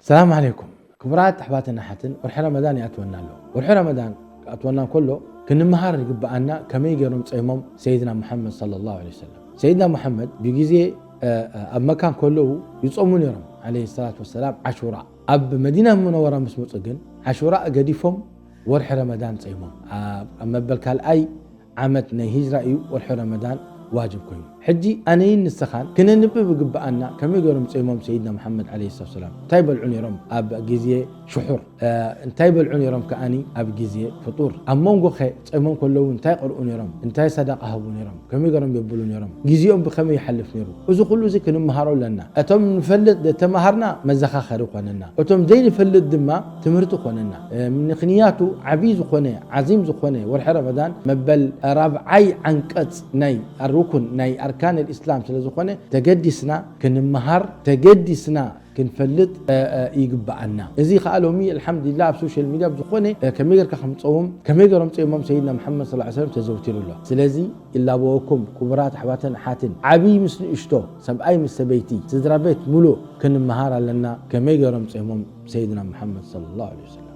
ሰላም ዓለይኩም ክቡራት ኣሕዋትን ኣሓትን፣ ወርሒ ረመዳን ይኣትወና ኣሎ። ወርሒ ረመዳን ክኣትወና እንከሎ ክንመሃር ዝግብኣና ከመይ ገይሮም ጸይሞም ሰይድና ሙሓመድ ሰለላሁ ዐለይሂ ወሰለም። ሰይድና ሙሓመድ ብግዜ፣ እ፣ እ፣ ኣብ መካ እንከለዉ ይጾሙ ነይሮም፣ ዐለይሂ ሰላቱ ወሰላም፣ ዓሹራ። ኣብ መዲና ሙነወራ ምስ መጹ ግን ዓሹራ ገዲፎም ወርሒ ረመዳን ጸይሞም። ኣብ፣ ኣብ መበል ካልኣይ ዓመት ናይ ሂጅራ እዩ ወርሒ ረመዳን ዋጅብ ኮይኑ። ሕጂ ኣነይን ንስኻን ክነንብብ ዝግብኣና ከመይ ገይሮም ጸይሞም ሰይድና ሙሓመድ ዐለይሂ ሰላቱ ወሰላም። እንታይ በልዑ ነይሮም ኣብ ግዜ ሽሑር? እ፣ እንታይ በልዑ ነይሮም ከኣኒ ኣብ ግዜ ፍጡር? ኣብ መንጎኸ ጸይሞም ከለዉ እንታይ ቀርኡ ነይሮም? እንታይ ሰደቃ ሃቡ ነይሮም? ከመይ ገይሮም የብሉ ነይሮም? ግዜኦም ብኸመይ ይሓልፍ ነይሩ? እዚ ኩሉ እዚ ክንመሃሮ ኣለና። እቶም ንፈልጥ ዘተመሃርና መዘኻኸሪ ኮነና። እቶም ዘይንፈልጥ ድማ ትምህርቲ ኮነና። እ፣ ምኽንያቱ ዓብዪ ዝኾነ፣ ዓዚም ዝኾነ ወርሒ ረመዳን መበል ራብዓይ ዓንቀጽ ናይ ኣሩኩን ናይ ኣርካን ልእስላም ስለ ዝኾነ ተገዲስና ክንመሃር፣ ተገዲስና ክንፈልጥ፣ እ፣ እ፣ ይግብኣና። እዚ ከኣ ሎሚ ኣልሓምዱሊላህ ኣብ ሶሻል ሚድያ ብዝኾነ፣ እ፣ ከመይ ጌርካ ከም ጸውም፣ ከመይ ገይሮም ጸይሞም ሰይድና መሓመድ ሰለላሁ ዐለይሂ ወሰለም ተዘውቲሩ ኣሎ። ስለዚ ይላበወኩም ክቡራት ኣሕዋትን ኣሓትን፣ ዓብዪ ምስ ንእሽቶ፣ ሰብኣይ ምስ ሰበይቲ፣ ስድራ ቤት ሙሉእ ክንመሃር ኣለና ከመይ ገይሮም ጸይሞም ሰይድና መሓመድ ሰለላሁ ዐለይሂ ወሰለም።